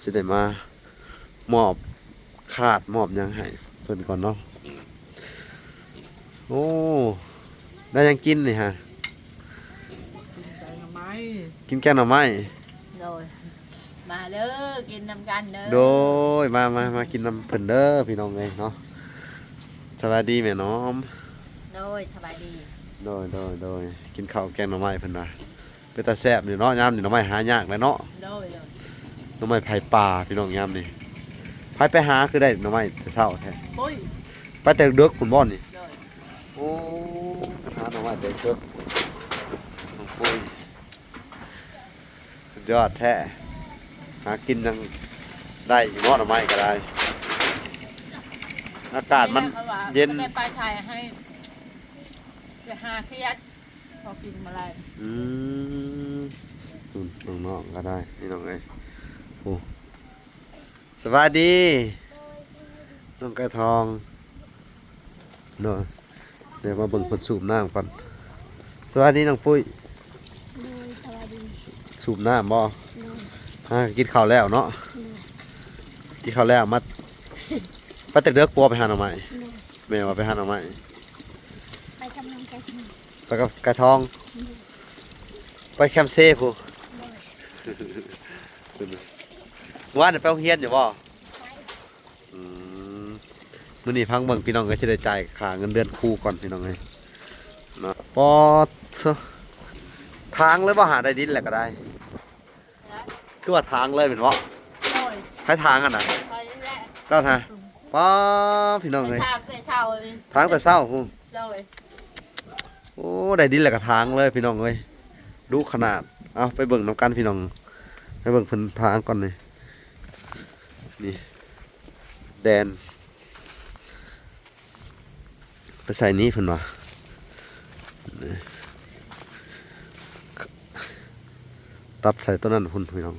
ຊິໄດ້ມາມອບຂາດມອບຫຍັງໃຫ້ເພິ່ນກ່ອນເນາະ. ໂອ້ ໄດ້ຫຍັງກິນນີ້ຫະ? ກິນແກງໜໍ່ໄມ້ ກິນແກງໜໍ່ໄມ້. ໂດຍ ມາເດີ ກິນນຳກັນເດີ. ໂດຍ ມາ ມາ ມາກິນນຳເພິ່ນເດີພີ່ນ້ອງເອີຍເນາະ. ສະບາຍດີແມ່ໜອມ. ໂດຍ ສະບາຍດີ. ໂດຍ ໂດຍ ໂດຍ ກິນເຂົ້າແກງໜໍ່ໄມ້ເພິ່ນວ່າ ເປັນຕາແຊບຢູ່ເນາະ. ຍາມນີ້ໜໍ່ໄມ້ຫາຍາກແຫຼະເນາະ. ໂດຍ ໂດຍ ໜໍ່ໄມ້ໄຜ່ປ່າພີ່ນ້ອງ. ຍາມນີ້ໃຜໄປຫາຄືໄດ້ໜໍ່ໄມ້ແຕ່ເຊົ້າແທ້? ໂອ້ຍ ໄປແຕ່ເດິກພຸ້ນບໍ່ນີ້? ໂດຍ ໂອ້ ໄປຫາໜໍ່ໄມ້ແຕ່ເດິກ. ໂອ້ຍ ສຸດຍອດແທ້ ຫາກິນຍັງໄດ້ຢູ່ເນາະ ໜໍ່ໄມ້ກໍໄດ້. ອາກາດມັນເຢັນ ແມ່ໄປໄທໃຫ້ ໄປຫາຂຽດ ພໍກິນມາໄດ້. ອືມ ນ້ອງໆກໍໄດ້ພີ່ນ້ອງເອີຍ. ໂອ້ ສະບາຍດີ ນ້ອງໄກ່ທອງ. ໂດຍ ດຽວມາເບິ່ງເພິ່ນສູບນ້ຳກ່ອນ. ສະບາຍດີນ້ອງປຸ້ຍ. ໂດຍ ສະບາຍດີ. ສູບນ້ຳບໍ່? ໂດຍ ຫາກິນເຂົ້າແລ້ວເນາະ. ໂດຍ ກິນເຂົ້າແລ້ວມາ ໄປແຕ່ເດິກບໍ່ ໄປຫາໜໍ່ໄມ້? ໂດຍ ແມ່ວ່າໄປຫາໜໍ່ໄມ້ ໄປກັບນ້ອງໄກ່ທອງ. ໄປກັບໄກ່ທອງ. ໂດຍ ໄປແຄມເຊພຸ້ນ. ໂດຍ ວານໄປໂຮງຮຽນຢູ່ບໍ່? ໄປ. ອືມ ມື້ນີ້ຟັງເບິ່ງພີ່ນ້ອງເອີຍ ຊິໄດ້ຈ່າຍຄ່າເງິນເດືອນຄູກ່ອນພີ່ນ້ອງເອີຍເນາະ. ປອດ ຖາງເລີຍບໍ່ຫາ ໄດ້ດິນແລ້ວກໍໄດ້. ຄືວ່າຖາງເລີຍແມ່ນບໍ່? ໂດຍ ໃຜຖາງຫັ້ນນະ? ຂ້ອຍແຫຼະ. ເຈົ້າຫາ ປອດ ພີ່ນ້ອງເອີຍ ຖາງແຕ່ເຊົ້ານີ້ ຖາງແຕ່ເຊົ້າພຸ້ນ. ໂດຍ ໂອ້ ໄດ້ດິນແລ້ວກໍຖາງເລີຍພີ່ນ້ອງເອີຍ ດຸຂະໜາດ. ເອົາ ໄປເບິ່ງນຳກັນພີ່ນ້ອງ ໄປເບິ່ງເພິ່ນຖາງກ່ອນນີ້. ນີ້ ແດນ ໄປໃສ່ນີ້ເພິ່ນວ່າ ຕັດໃສ່ໂຕນັ້ນພຸ້ນພີ່ນ້ອງ.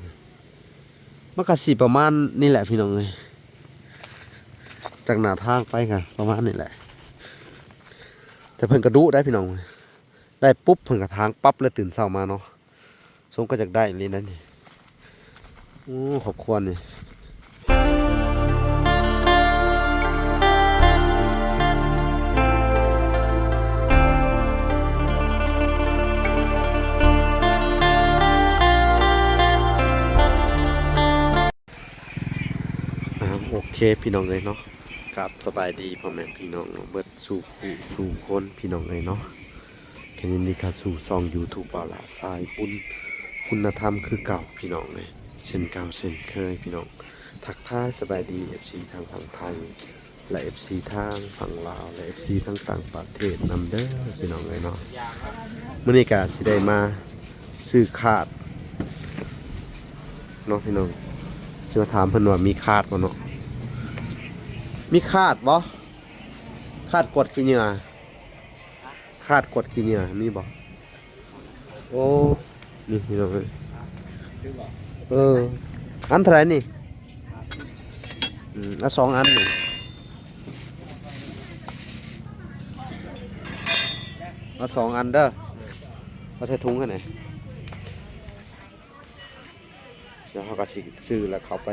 ມັນກໍຊິປະມານນີ້ແຫຼະພີ່ນ້ອງເອີຍ ຈາກໜ້າທາງໄປກໍປະມານນີ້ແຫຼະ. ແຕ່ເພິ່ນກໍດຸໄດ໋ພີ່ນ້ອງ ໄດ້ປຸບເພິ່ນກໍຖາງປັບເລີຍ ຕື່ນເຊົ້າມາເນາະ. ສົມກໍຢາກໄດ້ອີ່ຫຼີນັ້ນນີ້. ໂອ້ ຄອບຄົວນີ້. ອ່າ ໂອເຄພີ່ນ້ອງເອີຍເນາະ ກາບສະບາຍດີພໍ່ແມ່ພີ່ນ້ອງເບິດສູ່ຜູ້ສູ່ຄົນພີ່ນ້ອງເອີຍເນາະ. ແຄ່ຍິນດີເຂົ້າສູ່ຊ່ອງຢູທູບບ່າວຫຼ້າສາຍບຸນຄຸນນະທຳຄືເກົ່າພີ່ນ້ອງເອີຍ ເຊັ່ນເກົ່າເຊັ່ນເຄີຍພີ່ນ້ອງ. ທັກທາຍສະບາຍດີເອັຟຊີທາງຝັ່ງໄທ ແລະ ເອັຟຊີທາງຝັ່ງລາວ ແລະ ເອັຟຊີທາງຕ່າງປະເທດນຳເດີພີ່ນ້ອງເອີຍເນາະ. ມື້ນີ້ກະຊິໄດ້ມາຊື້ຂາດເນາະພີ່ນ້ອງ ຊິມາຖາມເພິ່ນວ່າມີຂາດບໍ່ເນາະ. ມີຂາດບໍ່? ຂາດກວດຂີ້ເຫຍື້ອ ຂາດກວດຂີ້ເຫຍື້ອມີບໍ່? ໂອ້ ນີ້ພີ່ນ້ອງເອີຍ ເອີ ອັນເທົ່າໃດນີ້? ອືມ ເອົາສອງອັນນີ້ ເອົາສອງອັນເດີ ເອົາໃສ່ຖົງໃຫ້ແດ່. ແລ້ວເຮົາກໍຊິຊື້ແລ້ວເຂົ້າໄປ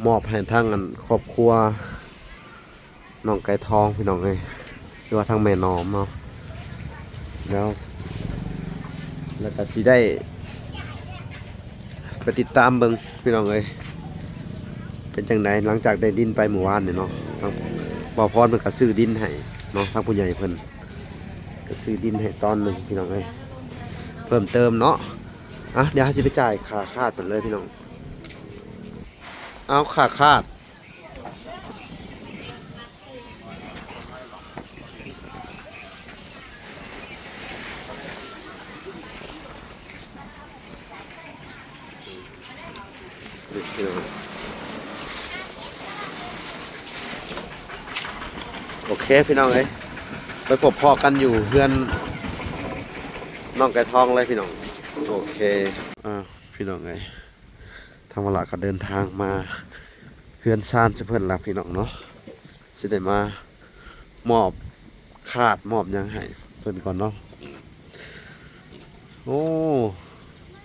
ມອບໃຫ້ທາງອັນຄອບຄົວນ້ອງໄກ່ທອງພີ່ນ້ອງເອີຍ ຫຼືວ່າທາງແມ່ໜອມເນາະ. ແລ້ວ ແລ້ວກໍຊິໄດ້ໄປຕິດຕາມເບິ່ງພີ່ນ້ອງເອີຍ ເປັນຈັ່ງໃດ ຫຼັງຈາກໄດ້ດິນໄປມື້ວານນີ້ເນາະ. ທາງບ່າວພອນເພິ່ນກໍຊື້ດິນໃຫ້ເນາະ ທາງຜູ້ໃຫຍ່ເພິ່ນກໍຊື້ດິນໃຫ້ຕອນໜຶ່ງພີ່ນ້ອງເອີຍ ເພີ່ມເຕີມເນາະ. ອ່ະ ດຽວເຮົາຊິໄປຈ່າຍຄ່າຂາດເພິ່ນເລີຍພີ່ນ້ອງ. ເອົາ ຄ່າຂາດ ໂອເຄພີ່ນ້ອງເອີຍ ໄປພົບພໍ້ກັນຢູ່ເຮືອນນ້ອງໄກ່ທອງເລີຍພີ່ນ້ອງ. ໂອເຄ ອ່າ ພີ່ນ້ອງເອີຍ ທາງວາລະກໍເດີນທາງມາເຮືອນຊານເພິ່ນລະພີ່ນ້ອງເນາະ ຊິໄດ້ມາມອບຂາດມອບຫຍັງໃຫ້ເພິ່ນກ່ອນເນາະ. ໂອ້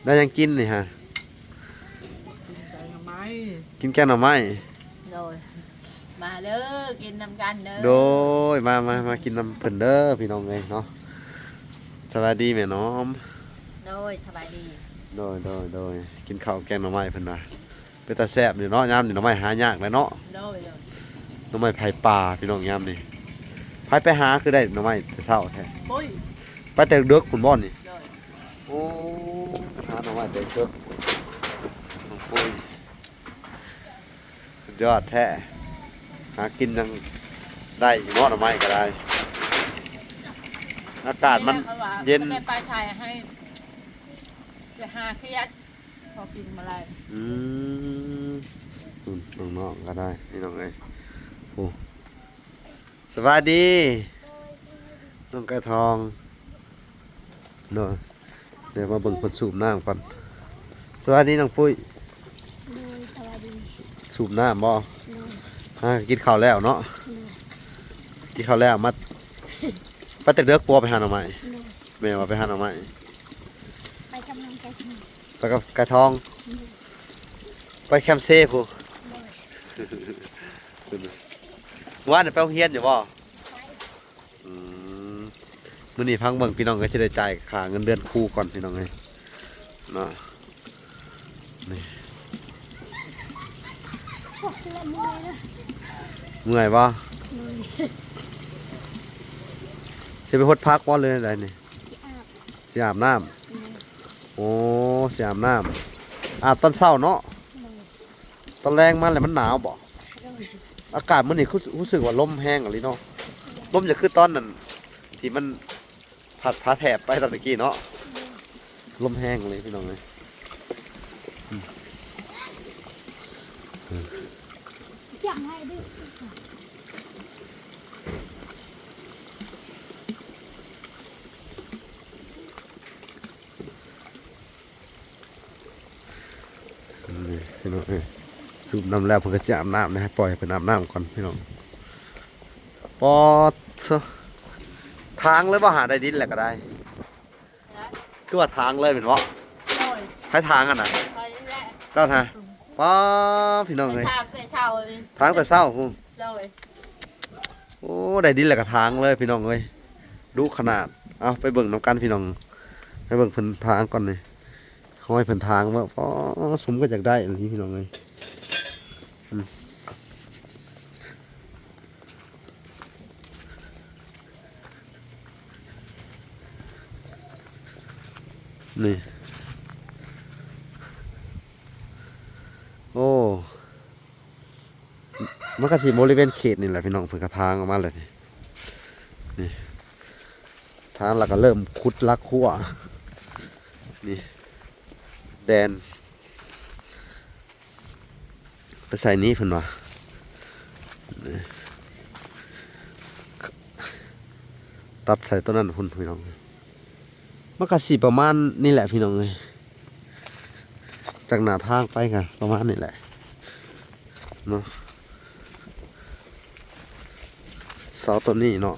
ໄດ້ຫຍັງກິນນີ້ຫະ? ກິນແກງໜໍ່ໄມ້ ກິນແກງໜໍ່ໄມ້. ໂດຍ ມາເດີ ກິນນຳກັນເດີ. ໂດຍ ມາ ມາ ມາກິນນຳເພິ່ນເດີພີ່ນ້ອງເອີຍເນາະ. ສະບາຍດີແມ່ນ້ອມ. ໂດຍ ສະບາຍດີ. ໂດຍ ໂດຍ ໂດຍ ກິນເຂົ້າແກງໜໍ່ໄມ້ເພິ່ນວ່າ ເປັນຕາແຊບຢູ່ເນາະ. ຍາມນີ້ໜໍ່ໄມ້ຫາຍາກແຫຼະເນາະ. ໂດຍ ໂດຍ ໜໍ່ໄມ້ໄຜ່ປ່າພີ່ນ້ອງ ຍາມນີ້. ໃຜໄປຫາຄືໄດ້ໜໍ່ໄມ້ແຕ່ເຊົ້າແທ້? ໂອ້ຍ ໄປແຕ່ເດິກພຸ້ນບໍ່ນີ້? ໂດຍ ໂອ້ ໄປຫາໜໍ່ໄມ້ແຕ່ເດິກ. ໂອ້ຍ ສຸດຍອດແທ້ ຫາກິນຍັງໄດ້ຢູ່ເນາະ ໜໍ່ໄມ້ກໍໄດ້. ອາກາດມັນເຢັນ ແມ່ໄປໄທໃຫ້ ໄປຫາເຂດ ພໍກິນມາໄດ້. ອືມ ອືມ ນ້ອງໆກໍໄດ້ພີ່ນ້ອງເອີຍ. ໂອ້ ສະບາຍດີ ນ້ອງໄກ່ທອງ. ໂດຍ ດຽວມາເບິ່ງເພິ່ນສູບນ້ຳກ່ອນ. ສະບາຍດີນ້ອງປຸ້ຍ. ໂດຍ ສະບາຍດີ. ສູບນ້ຳບໍ່? ໂດຍ ຫາກິນເຂົ້າແລ້ວເນາະ. ໂດຍ ກິນເຂົ້າແລ້ວມາ ໄປແຕ່ເດິກບໍ່ ໄປຫາໜໍ່ໄມ້? ໂດຍ ແມ່ວ່າໄປຫາໜໍ່ໄມ້. ໄປກັບນ້ອງໄກ່ທອງ. ໄປກັບໄກ່ທອງ. ໂດຍ ໄປແຄມເຊພຸ້ນ. ໂດຍ ມື້ວານໄປໂຮງຮຽນຢູ່ບໍ່? ໄປ. ອືມ ມື້ນີ້ຟັງເບິ່ງ ພີ່ນ້ອງກໍຈະໄດ້ຈ່າຍຄ່າເງິນເດືອນຄູກ່ອນ ພີ່ນ້ອງເອີຍເນາະ. ນີ້ ໂອ້ຍ ເມື່ອຍເນາະ. ເມື່ອຍບໍ່? ໂດຍ ຊິໄປຫົດຜັກບໍ່ ຫຼືໃດນີ້? ຊິອາບ ຊິອາບນ້ຳ. ໂດຍ ໂອ້ ຊິອາບນ້ຳ ອາບຕອນເຊົ້າເນາະ. ໂດຍ ຕອນແລງມາແລ້ວມັນໜາວບໍ່? ໂດຍ ອາກາດມື້ນີ້ຄື ຮູ້ສຶກວ່າລົມແຮງອີ່ຫຼີເນາະ. ລົມຈະຄືຕອນນັ້ນທີ່ມັນພັດຝາແຖບໄປຕອນຕະກີ້ເນາະ. ໂດຍ ລົມແຮງເລີຍພີ່ນ້ອງເອີຍ. ອືມ ອືມ ຈຳໃຫ້ດື້. ນີ້ພີ່ນ້ອງເອີຍ ສູບນ້ຳແລ້ວເພິ່ນກໍຊິອາບນ້ຳນະ ໃຫ້ປ່ອຍໃຫ້ເພິ່ນອາບນ້ຳກ່ອນພີ່ນ້ອງ. ປາດໂທ້ ຖາງເລີຍບໍ່ຫາ ໄດ້ດິນແລ້ວກໍໄດ້. ຄືວ່າຖາງເລີຍແມ່ນບໍ່? ໂດຍ ໃຜຖາງຫັ້ນນະ? ຂ້ອຍນີ້ແຫຼະ. ເຈົ້ານະ? ປາດ ພີ່ນ້ອງເອີຍ ຖາງແຕ່ເຊົ້ານີ້ ຖາງແຕ່ເຊົ້າພຸ້ນ. ໂດຍ ໂອ້ ໄດ້ດິນແລ້ວກໍຖາງເລີຍພີ່ນ້ອງເອີຍ ດຸຂະໜາດ. ເອົາ ໄປເບິ່ງນຳກັນພີ່ນ້ອງ ໄປເບິ່ງເພິ່ນຖາງກ່ອນນີ້ ຂໍໃຫ້ເພິ່ນຖາງເບິ່ງ. ປາດ ສົມກໍຢາກໄດ້ອີ່ຫຼີພີ່ນ້ອງເອີຍ. ອືມ ນີ້ ໂອ້ ມັນກໍຊິບໍລິເວນເຂດນີ້ແຫຼະພີ່ນ້ອງ ເພິ່ນກໍຖາງອອກມາແລ້ວນີ້. ນີ້ ຖາງແລ້ວກໍເລີ່ມຂຸດຫຼັກຮົ້ວ ນີ້ ແດນ ໄປໃສ່ນີ້ເພິ່ນວ່າ ຕັດໃສ່ໂຕນັ້ນພຸ້ນພີ່ນ້ອງ. ມັນກະຊິປະມານນີ້ແຫຼະພີ່ນ້ອງເອີຍ ຈາກໜ້າທາງໄປກະປະມານນີ້ແຫຼະເນາະ. ເສົາໂຕນີ້ເນາະ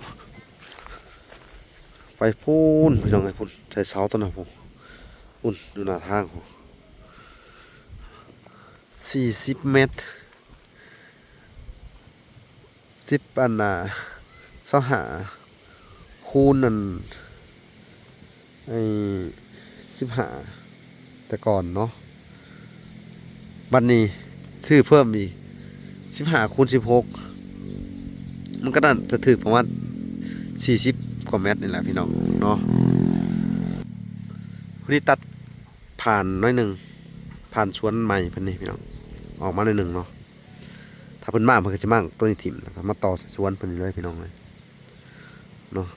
ໄປພຸ້ນພີ່ນ້ອງເອີຍ ພຸ້ນ ໃສ່ເສົາໂຕນັ້ນພຸ້ນ ພຸ້ນ ຢູ່ໜ້າທາງພຸ້ນ ສີ່ສິບແມັດ ສິບ ອັນນ່າ ຊາວຫ້າ ຄູນ ອັນ ໄອ້ ສິບຫ້າ ແຕ່ກ່ອນເນາະ. ບັດນີ້ຊື້ເພີ່ມອີກ ສິບຫ້າ ຄູນ ສິບຫົກ ມັນກໍໜ້າຈະຖືກປະມານ ສີ່ສິບ ກວ່າແມັດນີ້ແຫຼະພີ່ນ້ອງເນາະ. ພໍດີຕັດຜ່ານໜ້ອຍໜຶ່ງ ຜ່ານສວນໃໝ່ເພິ່ນນີ້ພີ່ນ້ອງ ອອກມາໜ້ອຍໜຶ່ງເນາະ. ຖ້າເພິ່ນມ້າງ ເພິ່ນກໍຈະມ້າງໂຕນີ້ຖິ້ມ ແລ້ວກໍມາຕໍ່ໃສ່ສວນເພິ່ນນີ້ເລີຍພີ່ນ້ອງເອີຍເນາະ.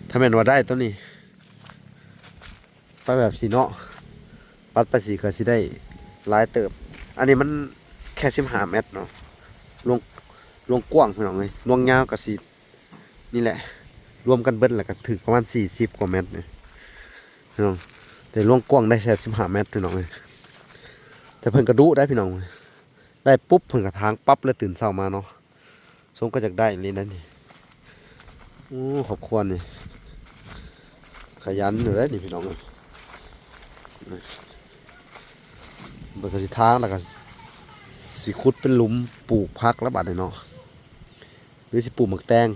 ຖ້າແມ່ນວ່າໄດ້ໂຕນີ້ ໄປແບບຊີ້ເນາະ ປັດໄປຊີ້ກໍຊິໄດ້ຫຼາຍເຕີບ. ອັນນີ້ມັນແຄ່ສິບຫ້າແມັດເນາະ ລວງ ລວງກວ້າງພີ່ນ້ອງເອີຍ ລວງຍາວກໍຊິ ນີ້ແຫຼະ ລວມກັນເບິດແລ້ວກໍຖືກປະມານສີ່ສິບກວ່າແມັດນີ້ພີ່ນ້ອງ. ແຕ່ລວງກວ້າງໄດ້ແຄ່ສິບຫ້າແມັດພີ່ນ້ອງເອີຍ ແຕ່ເພິ່ນກໍດຸໄດ໋ພີ່ນ້ອງ ໄດ້ປຸບເພິ່ນກໍຖາງປັບເລີຍ ຕື່ນເຊົ້າມາເນາະ. ສົມກໍຢາກໄດ້ອີ່ຫຼີໄດ໋ນີ້. ໂອ້ ຄອບຄົວນີ້ຂະຫຍັນຢູ່ເດ້ນີ້ພີ່ນ້ອງເອີຍ. ເພິ່ນກໍຊິທາງ ແລ້ວກໍຊິຂຸດເປັນຫຼຸມປູກຜັກແລ້ວບາດນີ້ເນາະ ຫຼືຊິປູກໝາກແຕງ.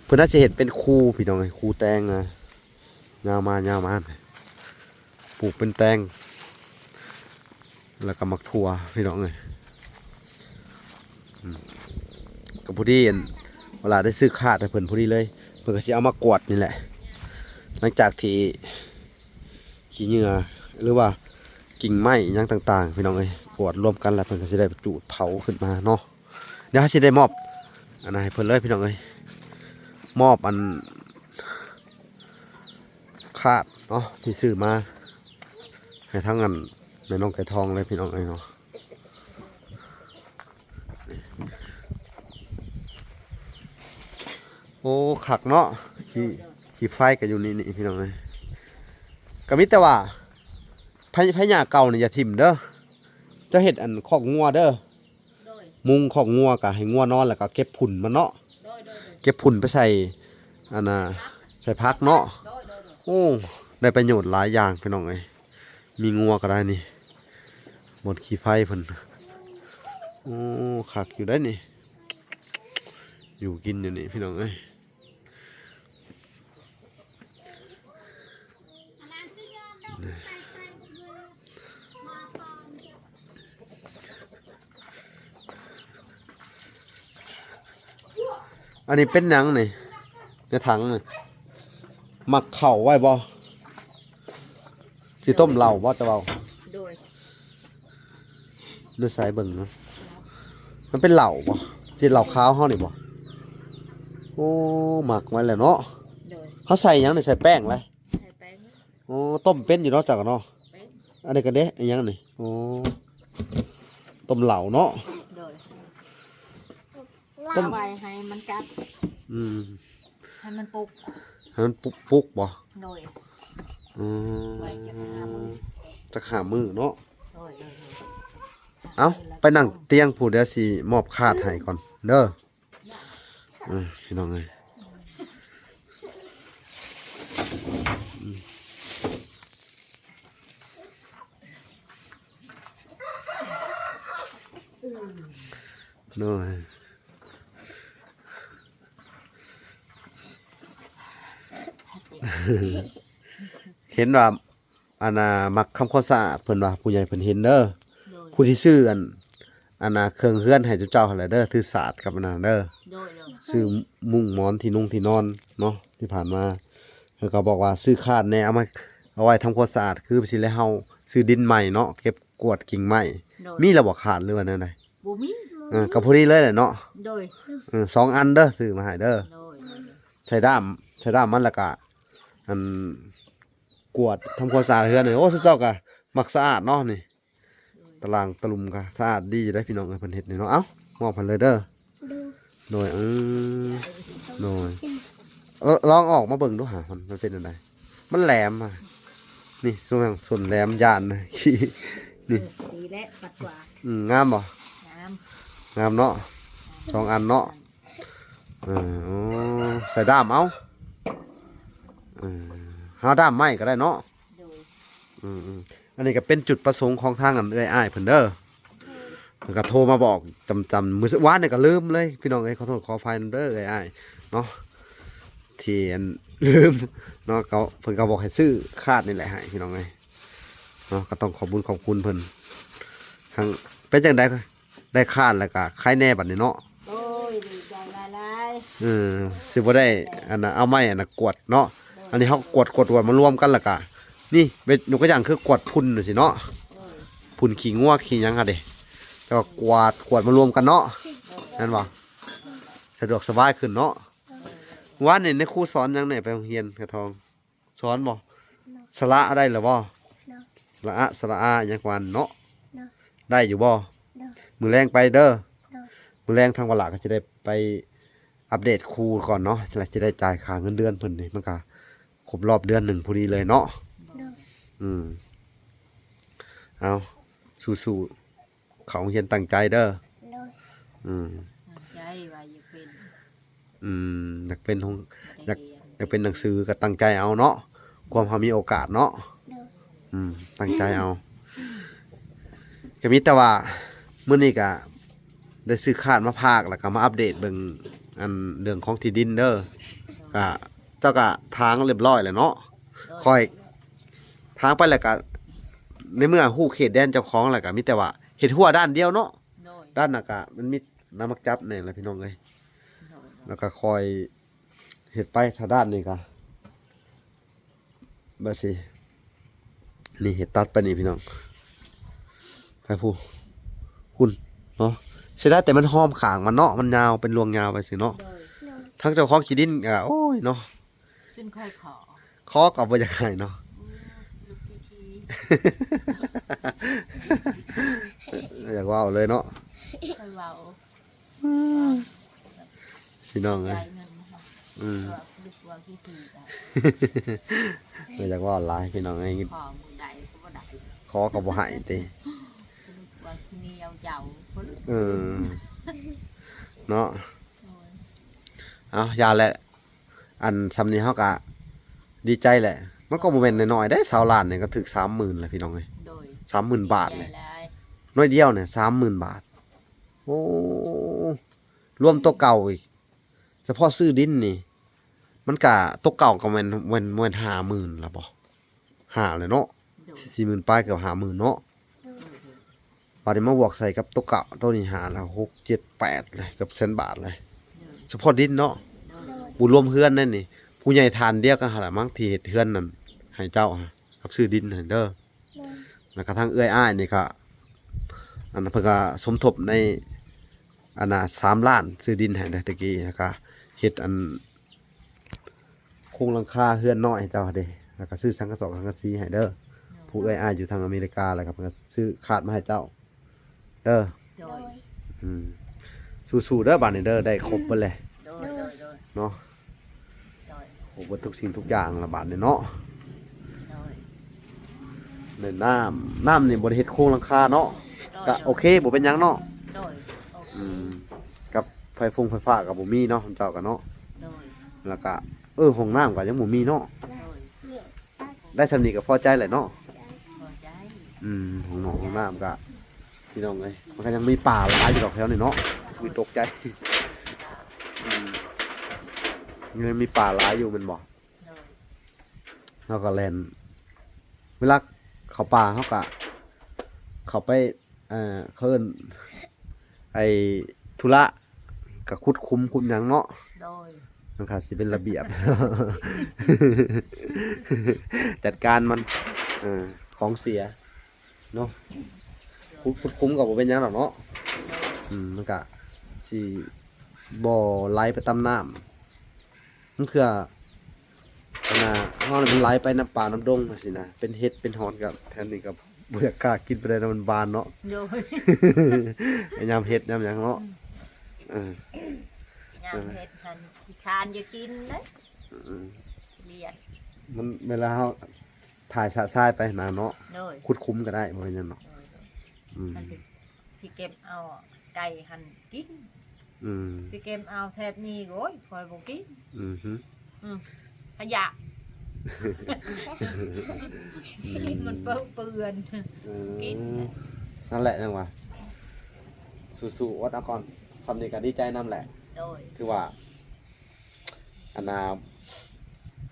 ເພິ່ນອາດຊິເຮັດເປັນຄູ ພີ່ນ້ອງເອີຍ ຄູແຕງນະ ຍາວມາ ຍາວມາ ປູກເປັນແຕງ ແລ້ວກໍໝາກຖົ່ວ ພີ່ນ້ອງເອີຍ. ອືມ ກໍພໍດີ ອັນ ເວລາໄດ້ຊື້ຄາດໃຫ້ເພິ່ນພໍດີເລີຍ ເພິ່ນກໍຊິເອົາມາກວດນີ້ແຫຼະ ຫຼັງຈາກທີ່ຂີ້ເຫຍື້ອ ຫຼືວ່າກິ່ງໄມ້ຫຍັງຕ່າງໆ ພີ່ນ້ອງເອີຍ ກວດລວມກັນແລ້ວ ເພິ່ນກໍຊິໄດ້ຈູດເຜົາຂຶ້ນມາເນາະ. ດຽວເຮົາຊິໄດ້ມອບອັນນັ້ນໃຫ້ເພິ່ນເລີຍ ພີ່ນ້ອງເອີຍ ມອບອັນ ຄາດເນາະ ທີ່ຊື້ມາໃຫ້ທາງອັນແມ່ນ້ອງໄກ່ທອງເລີຍ ພີ່ນ້ອງເອີຍເນາະ. ໂອ້ ຄັກເນາະ ຂີ້ ໂດຍ ໂດຍ ຂີ້ໄຟກໍຢູ່ນີ້ ນີ້ ພີ່ນ້ອງເອີຍ. ກໍມີແຕ່ວ່າ ໄຜ ໄຜຫຍ້າເກົ່ານີ້ຢ່າຖິ້ມເດີ ເຈົ້າເຮັດອັນຄອກງົວເດີ. ໂດຍ ມຸງຄອກງົວກໍໃຫ້ງົວນອນ ແລ້ວກໍເກັບຝຸ່ນມັນເນາະ. ໂດຍ ໂດຍ ໂດຍ ເກັບຝຸ່ນໄປໃສ່ອັນນ່າ ໃສ່ຜັກເນາະ. ໂດຍ ໂດຍ ໂດຍ ໂອ້ ໄດ້ປະໂຫຍດຫຼາຍຢ່າງ ພີ່ນ້ອງເອີຍ ມີງົວກໍໄດ້ນີ້ ບ່ອນຂີ້ໄຟເພິ່ນ. ໂອ້ ຄັກຢູ່ໄດ໋ນີ້ ຢູ່ກິນຢູ່ນີ້ ພີ່ນ້ອງເອີຍ. ອັນນີ້ເປັນຫຍັງນີ້ ໃນຖັງນີ້ ໝັກເຂົ້າໄວ້ບໍ່? ຊິຕົ້ມເຫຼົ້າບໍ່ ຈະເວົ້າ? ໂດຍ ຢູ່ໃສເບິ່ງເນາະ ມັນເປັນເຫຼົ້າບໍ່? ຊິເຫຼົ້າຂາວເຮົານີ້ບໍ່? ໂອ້ ໝັກໄວ້ແລ້ວເນາະ. ໂດຍ ເຮົາໃສ່ຫຍັງນີ້? ໃສ່ແປ້ງແຫຼະ. ໃສ່ແປ້ງ. ໂອ້ ຕົ້ມເປັນຢູ່ເນາະ ຈັກເນາະ. ເປັນ. ອັນນີ້ກໍເດ້ ອີຫຍັງນີ້? ໂອ້ ຕົ້ມເຫຼົ້າເນາະ. ໂດຍ ຕົ້ມ ເອົາໄວ້ໃຫ້ມັນກັດ. ອືມ ໃຫ້ມັນປຸກ ໃຫ້ມັນປຸກ ປຸກບໍ່? ໂດຍ ອືມ ໄວ້ຈັກຫ້າມື້ ຈັກຫ້າມື້ເນາະ. ໂດຍ ໂດຍ ໂດຍ ເອົ້າ ໄປນັ່ງຕຽງພຸ້ນ ດຽວຊິມອບຄາດໃຫ້ກ່ອນເດີ. ເອີ ພີ່ນ້ອງເອີຍ ໂດຍ ເຫັນວ່າ ອັນນ່າ ມັກທຳຄວາມສະອາດ ເພິ່ນວ່າ ຜູ້ໃຫຍ່ເພິ່ນເຫັນເດີ. ໂດຍ ຜູ້ທີ່ຊື້ອັນ ອັນນ່າ ເຄື່ອງເຮືອນໃຫ້ເຈົ້າໆຫັ້ນແຫຼະເດີ ຖືສາດກັບອັນນັ້ນເດີ. ໂດຍ ໂດຍ ຊື້ມຸ້ງໝອນ ທີ່ນຸ່ງທີ່ນອນເນາະ. ທີ່ຜ່ານມາເພິ່ນກໍບອກວ່າ ຊື້ຄາດແດ່ ເອົາມາ ເອົາໄວ້ທຳຄວາມສະອາດ ຄືຊິແລ້ວ ເຮົາຊື້ດິນໃໝ່ເນາະ ເກັບກວດກິ່ງໄມ້. ໂດຍ ມີແລ້ວບໍ່ຄາດ ຫຼືວ່າແນວໃດ? ບໍ່ມີ. ເອີ ກໍພໍດີເລີຍແຫຼະເນາະ. ໂດຍ ເອີ ສອງອັນເດີ ຊື້ມາໃຫ້ເດີ. ໂດຍ ໂດຍ ໃສ່ດ້າມ ໃສ່ດ້າມມັນ ແລ້ວກະ ອັນ ກວດທຳຄວາມສະອາດເຮືອນນີ້. ໂອ້ ຊຸມເຈົ້າກໍມັກສະອາດເນາະນີ້. ຕາລ່າງຕະລຸ່ມກໍສະອາດດີຢູ່ເດ້ ພີ່ນ້ອງເອີຍ ເພິ່ນເຮັດນີ້ເນາະ. ເອົ້າ ມອບໃຫ້ເລີຍເດີ. ໂດຍ ໂດຍ ເອີ ໂດຍ ລ- ລອງເອົາອອກມາເບິ່ງດູຫາ ມັນ ມັນເປັນຈັ່ງໃດ? ມັນແຫຼມຫະ ນີ້ ສ່ວນ ສ່ວນແຫຼມຢ້ານນະ ນີ້ ເອີ ດີແຫຼະ ປັດກວາດ. ອືມ ງາມບໍ່? ງາມ ງາມເນາະ ສອງອັນເນາະ. ເອີ ໂອ້ ໃສ່ດ້າມເອົາ. ເອີ ຫາດ້າມໄມ້ກໍໄດ້ເນາະ. ໂດຍ ອືມໆ ອັນນີ້ກໍເປັນຈຸດປະສົງຂອງທາງອັນເອື້ອຍອ້າຍເພິ່ນເດີ. ເພິ່ນກໍໂທມາບອກຈຳໆ ມື້ວານນີ້ກໍລືມເລີຍ ພີ່ນ້ອງເອີຍ ຂໍໂທດຂໍອະໄພນຳເດີເອື້ອຍອ້າຍເນາະ ທີ່ອັນລືມເນາະ. ກໍເພິ່ນກໍບອກໃຫ້ຊື້ຄາດນີ້ແຫຼະໃຫ້ ພີ່ນ້ອງເອີຍເນາະ. ກໍຕ້ອງຂອບບຸນຂອບຄຸນເພິ່ນ ທັງ ເປັນຈັ່ງໃດ? ໄດ້ຄາດແລ້ວກະໄຄແດ່ບັດນີ້ເນາະ. ໂອ້ຍ ດີໃຈຫຼາຍໆ. ເອີ ຊິບໍ່ໄດ້ອັນນ່າ ເອົາໄມ້ອັນນ່າກວດເນາະ. ໂດຍ ອັນນີ້ເຮົາກວດ ກວດ ກວດມາລວມກັນແລ້ວກະ ນີ້ເປັນຍົກຕົວຢ່າງຄືກວດຝຸ່ນຈັ່ງຊີ້ເນາະ. ໂດຍ ຝຸ່ນຂີ້ງົວຂີ້ຫຍັງຫັ້ນເດ້ ແລ້ວກໍກວາດ ກວາດມາລວມກັນເນາະ. ໂດຍ ແມ່ນບໍ່? ສະດວກສະບາຍຂຶ້ນເນາະ. ໂດຍ ວານນີ້ນາຍຄູສອນຫຍັງແດ່ໄປໂຮງຮຽນກະທອງ? ສອນບໍ່? ໂດຍ ສະຫຼະໄດ້ແລ້ວບໍ່? ໂດຍ ສະຫຼະອະ ສະຫຼະອາ ຫຍັງກວ່ານັ້ນເນາະ. ໂດຍ ໄດ້ຢູ່ບໍ່? ໂດຍ ມື້ແລງໄປເດີ. ໂດຍ ມື້ແລງທາງວາລະກໍຈະໄດ້ໄປອັບເດດຄູກ່ອນເນາະ ແລ້ວຈະໄດ້ຈ່າຍຄ່າເງິນເດືອນເພິ່ນນີ້ ມັນກໍຄົບຮອບເດືອນໜຶ່ງພໍດີເລີຍເນາະ. ໂດຍ ອືມ ເອົາ ສູ້ໆ ເຂົ້າໂຮງຮຽນຕັ້ງໃຈເດີ. ໂດຍ ອືມ ຕັ້ງໃຈວ່າຢາກເປັນ ອືມ ຢາກເປັນໂຮງ ຢາກ ຢາກເປັນໜັງສືກໍຕັ້ງໃຈເອົາເນາະ ຄວາມເຮົາມີໂອກາດເນາະ. ໂດຍ ອືມ ຕັ້ງໃຈເອົາ. ກໍມີແຕ່ວ່າມື້ນີ້ກໍໄດ້ຊື້ຄາດມາຝາກ ແລ້ວກໍມາອັບເດດເບິ່ງອັນເລື່ອງຂອງທີ່ດິນເດີ. ກໍເຈົ້າກໍຖາງຮຽບຮ້ອຍແລ້ວເນາະ. ໂດຍ ຂ້ອຍຖາງໄປແລ້ວກໍ ໃນເມື່ອຮູ້ເຂດແດນເຈົ້າຂອງແລ້ວ ກໍມີແຕ່ວ່າເຮັດຮົ້ວດ້ານດຽວເນາະ. ໂດຍ ດ້ານນັ້ນກໍມັນມີນ້ຳໝາກຈັບແດ່ລະພີ່ນ້ອງເອີຍ. ໂດຍ ແລ້ວກໍຄ່ອຍເຮັດໄປ ຖ້າດ້ານນີ້ກໍ ບາດຊິ ນີ້ເຮັດຕັດໄປນີ້ພີ່ນ້ອງ ໄປພຸ້ນ ພຸ້ນເນາະ. ເສຍດາຍແຕ່ມັນຫ້ອມຂ້າງມັນເນາະ ມັນຍາວ ເປັນລວງຍາວໄປຊີ້ເນາະ. ໂດຍ ທາງເຈົ້າຂອງທີ່ດິນກໍ ໂອ້ຍເນາະ ຈົນຄ່ອຍຂໍ ຂໍກໍບໍ່ຢາກໃຫ້ເນາະ. ອືມ ລູກທີ່ທີ ຢາກເວົ້າເລີຍເນາະ ຄ່ອຍເວົ້າ. ອືມ ພີ່ນ້ອງເອີຍ ຈ່າຍເງິນໃຫ້ ອືມ ເອີ ເວົ້າຄືຊິຕີກັນ ບໍ່ຢາກເວົ້າຫຼາຍພີ່ນ້ອງເອີຍ. ຂໍມື້ໃດກໍບໍ່ໄດ້ ຂໍກໍບໍ່ໃຫ້ຕິ ວ່າຊິໜຽວເຈົ້າ ເອີ ເນາະ. ໂດຍ ເອົາ ຢ່າແຫຼະ ອັນຊ່ຳນີ້ເຮົາກໍດີໃຈແຫຼະ ມັນກໍບໍ່ແມ່ນນ້ອຍໆເດ້ ຊາວລ້ານນີ້ກໍຖືກສາມໝື່ນແລ້ວພີ່ນ້ອງເອີຍ. ໂດຍ ສາມໝື່ນບາດເລີຍ ໜ້ອຍດຽວນີ້ສາມໝື່ນບາດ. ໂອ້ ລວມໂຕເກົ່າອີກ ສະເພາະຊື້ດິນນີ້ ມັນກະ ໂຕເກົ່າກໍແມ່ນ ແມ່ນ ແມ່ນຫ້າໝື່ນລະບໍ່ ຫ້າແລ້ວເນາະ. ໂດຍ ສີ່ໝື່ນປາຍ ເກືອບຫ້າໝື່ນເນາະ. ໂດຍ ບາດນີ້ມາບວກໃສ່ກັບໂຕເກົ່າ ໂຕນີ້ຫ້າແລ້ວ ຫົກ ເຈັດ ແປດເລີຍ ເກືອບແສນບາດເລີຍ. ໂດຍ ສະເພາະດິນເນາະ. ໂດຍ ບໍ່ລວມເຮືອນນັ້ນນີ້ ຜູ້ໃຫຍ່ທ່ານດຽວກັນຫັ້ນລະມັ້ງ ທີ່ເຮັດເຮືອນນັ້ນໃຫ້ເຈົ້າ ກັບຊື້ດິນໃຫ້ເດີ. ແລ້ວກໍທາງເອື້ອຍອ້າຍນີ້ກໍ ອັນນັ້ນ ເພິ່ນກໍສົມທົບໃນ ອັນນ່າ ສາມລ້ານ ຊື້ດິນໃຫ້ເດີ ແຕ່ກີ້ ແລ້ວກໍເຮັດອັນໂຄງຫຼັງຄາເຮືອນນ້ອຍໃຫ້ເຈົ້າເດ້ ແລ້ວກໍຊື້ສັງກະສອກສັງກະສີໃຫ້ເດີ. ໂດຍ ຜູ້ເອື້ອຍອ້າຍຢູ່ທາງອາເມລິກາ ແລ້ວກໍເພິ່ນກໍຊື້ຄາດມາໃຫ້ເຈົ້າເດີ. ໂດຍ ໂດຍ ອືມ ສູ້ໆເດີບາດນີ້ເດີ ໄດ້ຄົບເບິດແຫຼະ. ໂດຍ ໂດຍ ໂດຍ ເນາະ. ໂດຍ ໂອ້ ເບິດທຸກສິ່ງທຸກຢ່າງລະບາດນີ້ເນາະ. ໂດຍ ແມ່ນນ້ຳ ນ້ຳນີ້ບໍ່ໄດ້ເຮັດໂຄງຫຼັງຄາເນາະ. ໂດຍ ກະໂອເຄ ບໍ່ເປັນຫຍັງເນາະ. ໂດຍ ອືມ ກັບໄຟຟົງໄຟຟ້າກໍບໍ່ມີເນາະ ເຈົ້າກໍເນາະ. ໂດຍ ແລ້ວກະ ເອີ ຫ້ອງນ້ຳກໍຍັງບໍ່ມີເນາະ. ໂດຍ ໄດ້ຊ່ຳນີ້ກໍພໍໃຈແຫຼະເນາະ. ພໍໃຈ ອືມ ຫ້ອງນອກຫ້ອງນ້ຳກະ ພີ່ນ້ອງເອີຍ ມັນກໍຍັງມີປາຫຼາຍຢູ່ດອກແຖວນີ້ເນາະ. ອຸ້ຍ ຕົກໃຈ ອືມ ຍັງມີປາຫຼາຍຢູ່ແມ່ນບໍ່? ໂດຍ ເຮົາກໍແລ່ນ ເວລາເຂົ້າປ່າເຮົາກໍເຂົ້າໄປ ເອີ ເຂົາເອີ້ນ ໄອ້ທຸລະ ກໍຂຸດຂຸມຂຸດຫຍັງເນາະ. ໂດຍ ມັນກໍຊິເປັນລະບຽບ ຈັດການມັນ ເອີ ຂອງເສຍເນາະ. ຂຸດ ຂຸດຂຸມກໍບໍ່ເປັນຫຍັງດອກເນາະ. ໂດຍ ອືມ ມັນກໍຊິບໍ່ໄຫຼໄປຕາມນ້ຳ ບາງເທື່ອ ອັນນ່າ ເຮົານີ້ມັນໄຫຼໄປນ້ຳປ່ານ້ຳດົງຈັ່ງຊີ້ນະ ເປັນເຫັດເປັນຫອນ ກໍແຖວນີ້ກໍບໍ່ຢາກກ້າກິນປານໃດເນາະ ມັນບານເນາະ. ໂດຍ ຍາມເຫັດຍາມຫຍັງເນາະ. ອືມ ເອີ ຍາມເຫັດຫັ້ນຂີ້ຄ້ານຢາກກິນເດ້. ອືມ ລຽນ ມັນເວລາເຮົາຖ່າຍຊະຊາຍໄປຫັ້ນນະເນາະ. ໂດຍ ຂຸດຂຸມກໍໄດ້ ບໍ່ເປັນຫຍັງເນາະ. ໂດຍ ໂດຍ ອືມ ມັນ ໄປເກັບເອົາໄກ່ຫັ້ນກິນ. ອືມ ໄປເກັບເອົາແຖບນີ້ ໂອ້ຍ ຂ້ອຍບໍ່ກິນ. ອືຮຶ ອືມ ຂະຫຍະ ອືມ ມັນເປື້ອນ ເອີ ກິນ. ນັ້ນແຫຼະ ຈັ່ງວ່າ ສູ້ໆ ອົດເອົາກ່ອນ ຊ່ຳນີ້ກໍດີໃຈນຳແຫຼະ. ໂດຍ ຖືວ່າ ອັນນ່າ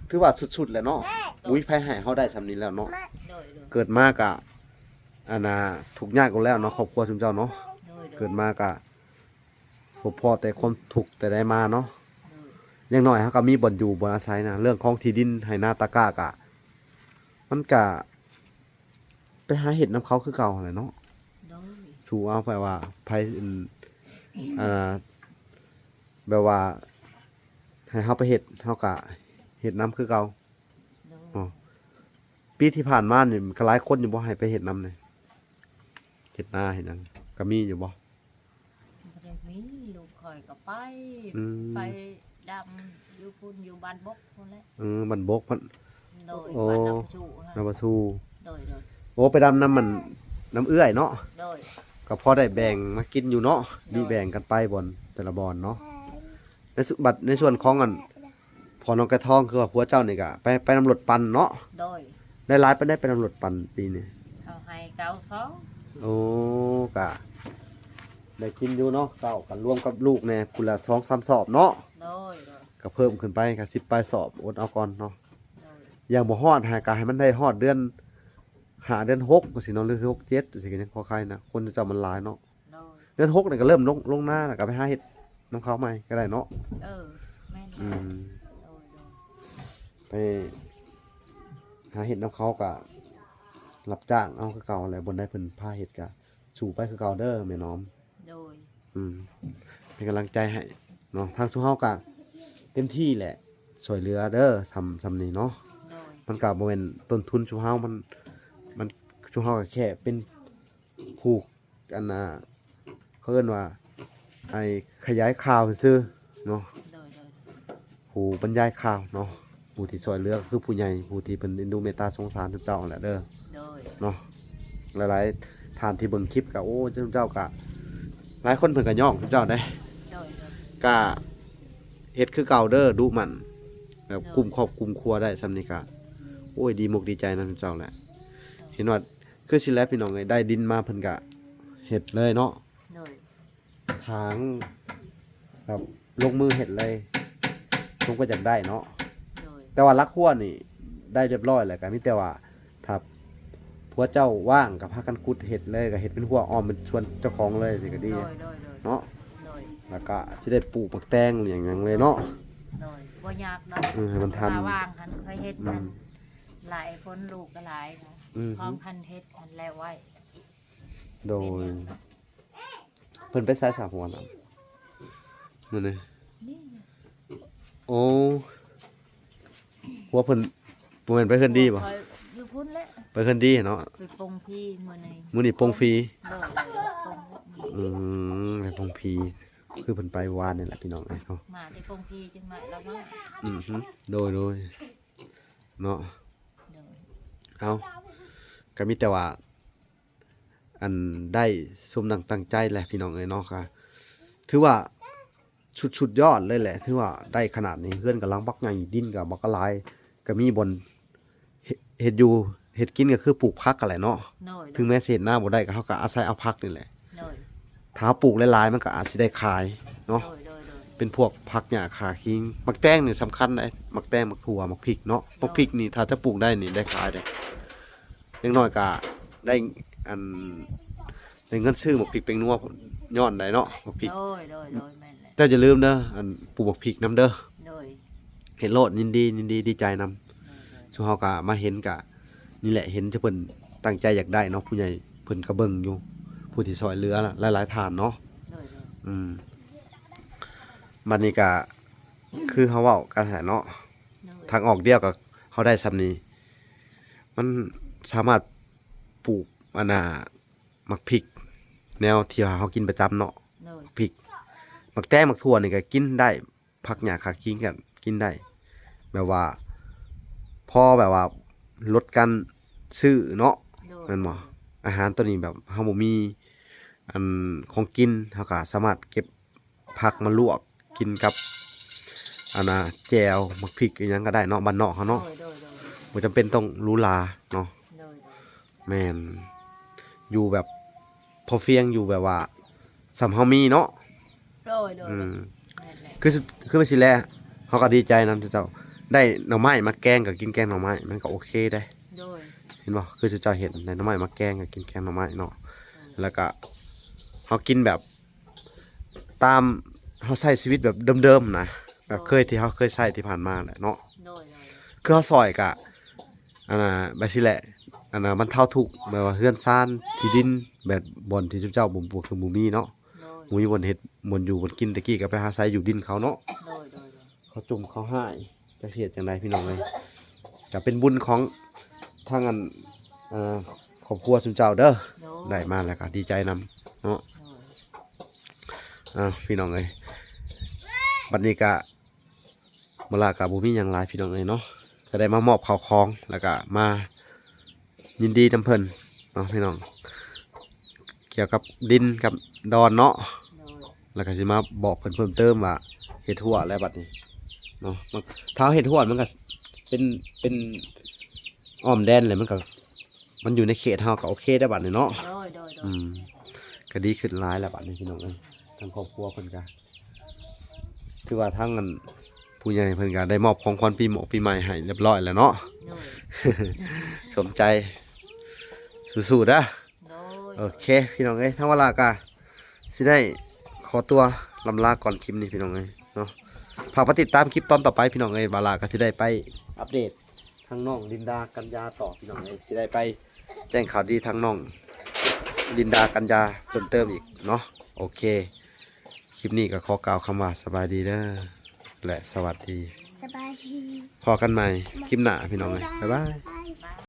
ຖືວ່າສຸດໆແລ້ວເນາະ. ໂດຍ ບໍ່ມີໃຜໃຫ້ເຮົາໄດ້ຊ່ຳນີ້ແລ້ວເນາະ. ໂດຍ ໂດຍ ເກີດມາກະ ອັນນ່າ ທຸກຍາກຢູ່ແລ້ວເນາະ ຄອບຄົວຊຸມເຈົ້າເນາະ. ໂດຍ ໂດຍ ເກີດມາກະພົບພໍ້ແຕ່ຄວາມທຸກແຕ່ໃດມາເນາະ. ໂດຍ ຢ່າງໜ້ອຍເຮົາກໍມີບ່ອນຢູ່ບ່ອນອາໄສນະ. ເລື່ອງຂອງທີ່ດິນໄຮ່ນາຕາກ້າກະ ມັນກະໄປຫາເຮັດນຳເຂົາຄືເກົ່າຫັ້ນແຫຼະເນາະ. ໂດຍ ສູ້ເອົາ ແບບວ່າໃຜ ອັນ ອ່າ ແບບວ່າໃຫ້ເຮົາໄປເຮັດ ເຮົາກະເຮັດນຳຄືເກົ່າ. ໂດຍ ເນາະ ປີທີ່ຜ່ານມານີ້ກໍຫຼາຍຄົນຢູ່ບໍ່ໃຫ້ໄປເຮັດນຳນີ້ ເຮັດນາເຮັດຫຍັງ ກໍມີຢູ່ບໍ່? ບໍ່ໄດ້ມີ ລູກຂ້ອຍກໍໄປ ອືມ ໄປດຳຢູ່ພຸ້ນ ຢູ່ບ້ານບົກພຸ້ນແຫຼະ. ເອີ ບ້ານບົກພຸ້ນ. ໂດຍ ໂອ້ ບ້ານນຳຊູ່ ນຳຊູ່. ໂດຍ ໂດຍ ໂອ້ ໄປດຳນຳມັນ ນຳເອື້ອຍເນາະ. ໂດຍ ກໍພໍໄດ້ແບ່ງມາກິນຢູ່ເນາະ. ໂດຍ ມີແບ່ງກັນໄປບ່ອນ ແຕ່ລະບ່ອນເນາະ. ໃນສ່ວນ ບັດໃນສ່ວນຂອງອັນ ພໍ່ນ້ອງໄກ່ທອງ ຄືວ່າຜົວເຈົ້ານີ້ກະໄປ ໄປນຳລົດປັ່ນເນາະ. ໂດຍ ໄດ້ຫຼາຍປານໃດໄປນຳລົດປັ່ນປີນີ້? ເຂົາໃຫ້ເກົ້າສອງ. ໂອ້ ກະໄດ້ກິນຢູ່ເນາະ ເຂົ້າກະລວມກັບລູກແດ່ ພຸ້ນລະສອງສາມສອບເນາະ. ໂດຍ ໂດຍ ກະເພີ່ມຂຶ້ນໄປກະສິບປາຍສອບ ອົດເອົາກ່ອນເນາະ. ໂດຍ ຢ່າງບໍ່ຮອດຫາກະໃຫ້ມັນໄດ້ຮອດເດືອນຫ້າ ເດືອນຫົກຈັ່ງຊີ້ເນາະ ຫຼື ຫົກ ເຈັດຈັ່ງຊີ້ກະຍັງພໍຂາຍນະ ຄົນເຈົ້າມັນຫຼາຍເນາະ. ໂດຍ ເດືອນຫົກນີ້ກະເລີ່ມລົງ ລົງນາແລ້ວ ກະໄປຫາເຮັດນຳເຂົາໃໝ່ກະໄດ້ເນາະ. ເອີ ແມ່ນ ອືມ ໂດຍ ໂດຍ ໄປຫາເຮັດນຳເຂົາກະ ຮັບຈ້າງເອົາຄືເກົ່າແຫຼະ ບ່ອນໃດເພິ່ນພາເຮັດກະສູ້ໄປຄືເກົ່າເດີແມ່ນ້ອມ. ໂດຍ ອືມ ເປັນກຳລັງໃຈໃຫ້ເນາະ ທາງຊຸມເຮົາກະເຕັມທີ່ແຫຼະ ຊ່ວຍເຫຼືອເດີ ຊ່ຳ ຊ່ຳນີ້ເນາະ. ໂດຍ ມັນກະບໍ່ແມ່ນຕົ້ນທຶນຊຸມເຮົາ ມັນ ມັນ ຊຸມເຮົາກະແຄ່ເປັນຜູ້ ອັນນ່າ ເຂົາເອີ້ນວ່າ ໄອ້ ຂະຫຍາຍຂ່າວຊື່ໆເນາະ. ໂດຍ ໂດຍ ຜູ້ບັນຍາຍຂ່າວເນາະ ຜູ້ທີ່ຊ່ວຍເຫຼືອກະຄືຜູ້ໃຫຍ່ ຜູ້ທີ່ເພິ່ນເອັນດູເມດຕາສົງສານເຈົ້າຫັ້ນແຫຼະເດີ. ໂດຍ ເນາະ ຫຼາຍໆທ່ານທີ່ເບິ່ງຄລິບກະ ໂອ້ ເຈົ້າກະ ຫຼາຍຄົນເພິ່ນກະຍ້ອງເຈົ້າເດ້. ໂດຍ ໂດຍ ກະເຮັດຄືເກົ່າເດີ ດຸໝັ່ນ ແບບ ໂດຍ ກຸ້ມຄອບກຸ້ມຄົວໄດ້ຊ່ຳນີ້ກະ ໂອ້ຍ ດີມົກດີໃຈນຳເຈົ້າແຫຼະ. ໂດຍ ເຫັນວ່າ ຄືຊີ້ແຫຼະພີ່ນ້ອງເອີຍ ໄດ້ດິນມາເພິ່ນກະເຮັດເລີຍເນາະ. ໂດຍ ຖາງແບບລົງມືເຮັດເລີຍ ສົມກະຢາກໄດ້ເນາະ. ໂດຍ ແຕ່ວ່າຫຼັກຮົ້ວນີ້ໄດ້ຮຽບຮ້ອຍແລ້ວ ກະມີແຕ່ວ່າຖ້າຜົວເຈົ້າວ່າງກະພາກັນຂຸດເຮັດເລີຍ ກະເຮັດເປັນຮົ້ວອ້ອມເປັນສວນເຈົ້າຂອງເລີຍ ຈັ່ງຊີ້ກະດີ. ໂດຍ ໂດຍ ໂດຍ ເນາະ ໂດຍ ແລ້ວກະຊິໄດ້ປູກໝາກແຕງຫຍັງໆເລີຍເນາະ. ໂດຍ ບໍ່ຍາກດອກ ເອີ ໃຫ້ມັນທັນ ຖ້າວ່າງຫັ້ນຄ່ອຍເຮັດ. ອືມ ມັນຫຼາຍຄົນ ລູກກະຫຼາຍນະ. ອືມ ພ້ອມກັນເຮັດຫັ້ນແລ້ວໄວ້. ໂດຍ ເພິ່ນໄປໃສສາຫົວນະ ມື້ນີ້? ນີ້ ໂອ້ ຜົວເພິ່ນບໍ່ແມ່ນໄປເຮືອນດີບໍ່? ຂ້ອຍຢູ່ພຸ້ນແຫຼະ ໄປເຮືອນດີເນາະ ໄປປົງພີມື້ນີ້. ມື້ນີ້ປົງພີ? ໂດຍ ໂດຍ ປົງ. ອືມ ໄປປົງພີ ຄືເພິ່ນໄປວານນີ້ແຫຼະພີ່ນ້ອງເອີຍເນາະ. ມາແຕ່ປົງພີຈັ່ງມາລະມາ. ອືມ ໂດຍ ໂດຍ ເນາະ. ໂດຍ ເອົາ ກະມີແຕ່ວ່າ ອັນ ໄດ້ສົມດັ່ງຕັ້ງໃຈແຫຼະພີ່ນ້ອງເອີຍເນາະ. ກະຖືວ່າສຸດ ສຸດຍອດເລີຍແຫຼະ ຖືວ່າໄດ້ຂະໜາດນີ້ ເຮືອນກະຫຼັງບັກໃຫຍ່ ດິນກະບັກຫຼາຍ ກະມີບ່ອນເຮັດ ເຮັດຢູ່ເຮັດກິນ ກະຄືປູກຜັກຫັ້ນແຫຼະເນາະ. ໂດຍ ເຖິງແມ່ນຊິເຮັດນາບໍ່ໄດ້ ກະເຮົາກະອາໄສເອົາຜັກນີ້ແຫຼະ. ໂດຍ ຖ້າເຮົາປູກຫຼາຍໆ ມັນກະອາດຊິໄດ້ຂາຍເນາະ. ໂດຍ ໂດຍ ໂດຍ ເປັນພວກຜັກຫຍ້າຂາຄີງ ໝາກແຕງນີ້ສຳຄັນເດ້ ໝາກແຕງ ໝາກຖົ່ວ ໝາກພິກເນາະ. ໂດຍ ໝາກພິກນີ້ຖ້າຈະປູກໄດ້ນີ້ໄດ້ຂາຍເດ້ ຢ່າງໜ້ອຍກະໄດ້ ອັນ ໄດ້ເງິນຊື້ໝາກພິກແປ້ງນົວຍ້ອນໄດ້ເນາະ ໝາກພິກ. ໂດຍ ໂດຍ ໂດຍ ແມ່ນແຫຼະ. ເຈົ້າຢ່າລືມເດີ ອັນ ປູກໝາກພິກນຳເດີ. ໂດຍ ເຮັດໂລດ ຍິນດີ ຍິນດີ ດີໃຈນຳ. ໂດຍ ໂດຍ ຊຸມເຮົາກະມາເຫັນກະ ນີ້ແຫຼະ ເຫັນເພິ່ນຕັ້ງໃຈຢາກໄດ້ເນາະ ຜູ້ໃຫຍ່ເພິ່ນກະເບິ່ງຢູ່ ຜູ້ທີ່ຊ່ວຍເຫຼືອຫຼາຍໆທ່ານເນາະ. ໂດຍ ໂດຍ ອືມ ບັດນີ້ກະຄືເຮົາເວົ້າກັນຫັ້ນແຫຼະເນາະ. ໂດຍ ທາງອອກດຽວກະເຮົາໄດ້ຊ່ຳນີ້ ມັນສາມາດປູກ ອັນນ່າ ໝາກພິກ ແນວທີ່ວ່າເຮົາກິນປະຈຳເນາະ. ໂດຍ ໝາກພິກ ໝາກແຕງ ໝາກຖົ່ວນີ້ກະກິນໄດ້ ຜັກຫຍ້າຂາຄີງກະກິນໄດ້ ແບບວ່າ ພໍແບບວ່າ ລົດການຊື້ເນາະ. ໂດຍ ແມ່ນບໍ່? ອາຫານໂຕນີ້ແບບເຮົາບໍ່ມີ ອັນ ຂອງກິນ ເຮົາກະສາມາດເກັບຜັກມາລວກກິນກັບ ອັນນ່າ ແຈ່ວ ໝາກພິກ ອີ່ຫຍັງກະໄດ້ເນາະ ບ້ານນອກເຮົາເນາະ. ໂດຍ ໂດຍ ໂດຍ ບໍ່ຈຳເປັນຕ້ອງຫຼູຫຼາເນາະ. ໂດຍ ໂດຍ ແມ່ນ ຢູ່ແບບພໍພຽງ ຢູ່ແບບວ່າສ່ຳເຮົາມີເນາະ. ໂດຍ ໂດຍ ອືມ ແມ່ນແຫຼະ ຄື ຄືວ່າຊີ້ແຫຼະ ເຮົາກະດີໃຈນຳເຈົ້າ ໄດ້ໜໍ່ໄມ້ມາແກງກະກິນແກງໜໍ່ໄມ້ ມັນກະໂອເຄເດ້. ໂດຍ ເຫັນບໍ່? ຄືເຈົ້າເຫັນ ໄດ້ໜໍ່ໄມ້ມາແກງກະກິນແກງໜໍ່ໄມ້ເນາະ. ໂດຍ ແລ້ວກະເຮົາກິນແບບ ຕາມເຮົາໃຊ້ຊີວິດແບບເດີມໆນະ ແບບເຄີຍ ໂດຍ ທີ່ເຮົາເຄີຍໃຊ້ທີ່ຜ່ານມາແຫຼະເນາະ. ໂດຍ ໂດຍ ໂດຍ ຄືເຮົາຊ່ອຍກະ ອັນນ່າ ແບບຊີ້ແຫຼະ ອັນນ່າ ບັນເທົາທຸກ ແບບວ່າເຮືອນຊານ ທີ່ດິນ ແບບບ່ອນທີ່ເຈົ້າບໍ່ ບໍ່ ຄືບໍ່ມີເນາະ. ໂດຍ ບໍ່ມີບ່ອນເຮັດ ບ່ອນຢູ່ບ່ອນກິນ ແຕ່ກີ້ກະໄປຫາໄສຢູ່ດິນເຂົາເນາະ. ໂດຍ ໂດຍ ໂດຍ ເຂົາຈົ່ມເຂົາຮ້າຍ ຈັກຊິເຮັດຈັ່ງໃດພີ່ນ້ອງເອີຍ. ກະເປັນບຸນຂອງທາງອັນ ເອີ ຄອບຄົວຊຸມເຈົ້າເດີ. ໂດຍ ໄດ້ມາແລ້ວກະດີໃຈນຳເນາະ. ໂດຍ ເອົາ ພີ່ນ້ອງເອີຍ ບັດນີ້ກະ ເວລາກະບໍ່ມີຫຍັງຫຼາຍພີ່ນ້ອງເອີຍເນາະ ກະໄດ້ມາມອບເຂົ້າຂອງ ແລ້ວກະມາຍິນດີນຳເພິ່ນເນາະພີ່ນ້ອງ ກ່ຽວກັບດິນກັບດອນເນາະ. ໂດຍ ແລ້ວກະຊິມາບອກເພິ່ນເພີ່ມເຕີມວ່າເຮັດຮົ້ວແລ້ວບັດນີ້ເນາະ. ຖ້າເຮົາເຮັດຮົ້ວມັນກະເປັນ ເປັນອ້ອມແດນແລ້ວ ມັນກະ ມັນຢູ່ໃນເຂດເຮົາກໍໂອເຄແລ້ວບັດນີ້ເນາະ. ໂດຍ ໂດຍ ໂດຍ ອືມ ກໍດີຂຶ້ນຫຼາຍແລ້ວບັດນີ້ ພີ່ນ້ອງເອີຍ. ທາງຄອບຄົວເພິ່ນກໍ ຖືວ່າທາງອັນຜູ້ໃຫຍ່ເພິ່ນກໍໄດ້ມອບຂອງຂວັນປີໝົກປີໃໝ່ໃຫ້ຮຽບຮ້ອຍແລ້ວເນາະ. ໂດຍ ສົມໃຈ ສູ້ໆເດີ. ໂດຍ ໂອເຄ ພີ່ນ້ອງເອີຍ ທາງວາລາກະຊິໄດ້ຂໍຕົວລຳລາກ່ອນຄລິບນີ້ ພີ່ນ້ອງເອີຍເນາະ. ຝາກມາຕິດຕາມຄລິບຕອນຕໍ່ໄປ ພີ່ນ້ອງເອີຍ. ວາລາກະຊິໄດ້ໄປອັບເດດທາງນ້ອງລິນດາ ກັນຍາ ຕໍ່ ພີ່ນ້ອງເອີຍ. ຊິໄດ້ໄປແຈ້ງຂ່າວດີທາງນ້ອງລິນດາ ກັນຍາ ເພີ່ມເຕີມອີກເນາະ. ໂອເຄ ຄລິບນີ້ກໍຂໍກ່າວຄຳວ່າສະບາຍດີເດີ ແລະ ສະຫວັດດີ. ສະບາຍດີ. ພໍ້ກັນໃໝ່ຄລິບໜ້າ ພີ່ນ້ອງເອີຍ. ບາຍບາຍ.